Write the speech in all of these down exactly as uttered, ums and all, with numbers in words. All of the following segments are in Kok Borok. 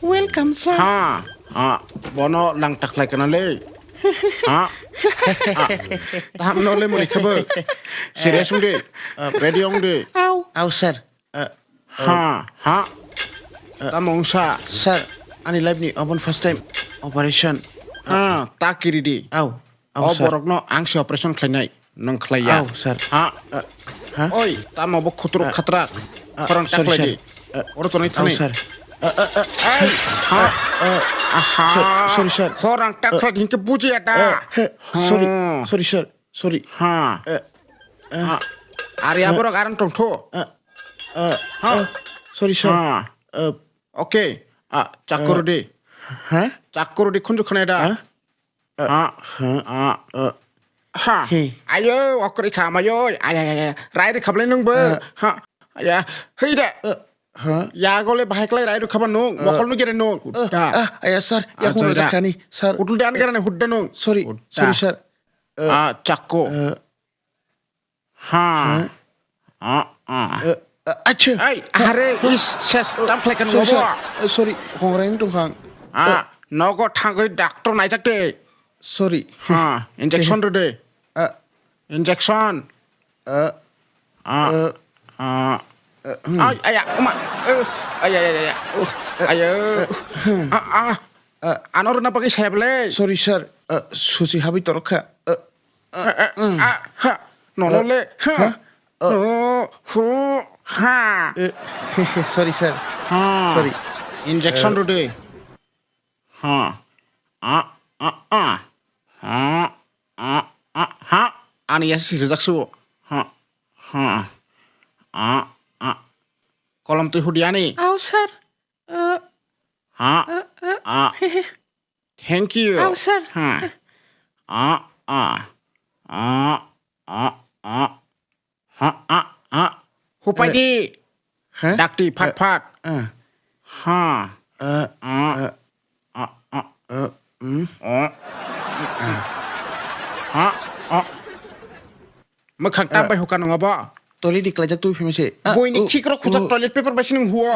Welcome, sir. Ha, ha, bono nang taklai kana le? Ha? Ha? Taham no le muni khabu. Serious wng di. Ready wng di. Au. Au, sir. Ha, ha. Tamo wngsa? Sir, ani life ni open first time operation. Ha, ta kiri di. Au. Au, o sir. Borokno ang se operation khlainai, nwng khlaiya. Au, sir. Ha? Uh, ha? Oi, tamo bo khutruk khatrak. Khorang sorry, taklai sir. Di. Oro tonwi thani. Au, sir. Uh, uh, uh, ai, ha? Uh, uh, aha. So-, sorry, sir. Khorang taklai hinkhe bujiya da. Uh, uh, sorry, sorry, sir. Sorry. Ha. Uh, uh, ha. Ari aborok aran tongtho. Uh, uh, ha? Uh, sorry, sir. Ha. Uh, okay. Ah, chakkur di. Ha? Chakkur di khunju khanai da. Ha? Ah, ah, ah. Ha. He. Ayo, okri kha, mayo. Ay, ay, ay, ay. Rai ri khablai nung bo. Ah. Ha. Aya, hei da. Ah, ha. Ya gole bahai klai rai ri khaba nung. Ah. Mokol nu gere nung. Ah, da. Ah, aya, sir. Ya, ah, khun sorry da. Rakhani, sir. Kutul dan gere ne hudda nung. Sorry, hudda. Sorry, sir. Ah, chakko. Ah. Ha. Ah, ah. Eh, eh, acha. Ai, are, is, ses, tam khlai kan sir, ngobo. Sir. Eh, sorry, hongreng tongkhang. Ah, nogo thangoi doctor naijak de. Sorry. Ha, injection rw de. Ah. Injection. Ah. Ah. Ah. Ai, aya, uma. Eh, aya, aya, aya. Uh, aya. Ah, ah. Ah. Ano rwna bagwi saya bwle. Sorry, sir. Ah, susi habwi torokha. Ah. Ah, ah, ah, ha. Nono le. Ha. Oh, hu, ha. Eh, sorry, sir. Ha. Sorry. Injection rw de. Ha. Ah, ah, ah. Ha. Ah, ah, ha. Ani yasi sirjak su. Ha. Ha. Ah, ah. Kolom twi hudi ani. Au, sir. Uh, ha. Uh, uh. Ah. Thank you. Au, sir. Ha. Ah, ah. Ah, ah, ah. Ha, ah, ah. Hupai di. Ha? Dakti, phat, phat. Ha. Ah, ah, ah, ah. Ah. Ha, ah. Mwkhang tam bai huka nung abo? Toilet ni klaijak twi phimase. Ah, boini khikrok khujak toilet paper bai sinung huo.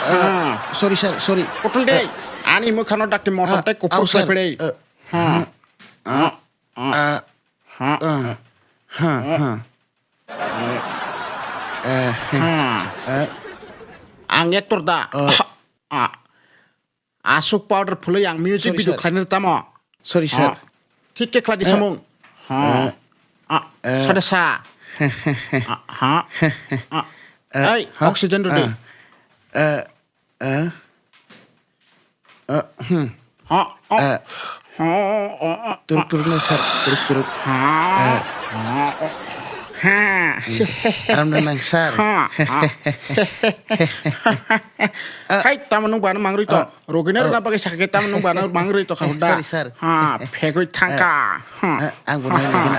Ah, sorry, sir, sorry. Kutul de. Ani mwkhano dakti motor tei kuphur khlai phedei. Ha. Ha. Ha. Ha. Ha. Ang actor da. Ah. Aswk powder phulwi ang music video khlainai tamo? Sorry, sir. Thik khe khlai di samung. Sada sa. Ai, oxygen rw di. Turuk, turuk na, sir. Turuk, turuk. Ha. Aram na nang, sir. Hai, tamo nung bana mangrui to. Rogina rwna bagwi sakhe tamo nung bana mangrui to kha huda. Sorry, sir. Ha, phegwi thangka. Ang bo nai nai gana.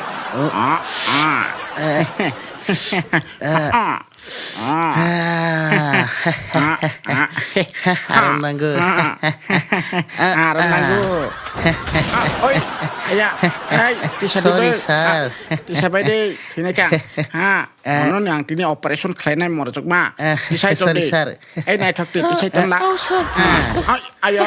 Aram nango. Aram nango. Oi, aya, ai, tisa sorry, sir. Tisa bai de, thina ka. Ha, ano ni ang tini operation khlainai morjok ma. Tisai sorry, sir. Ei, naithok twi, tisai tong la. Au, sir. Ai, ayo.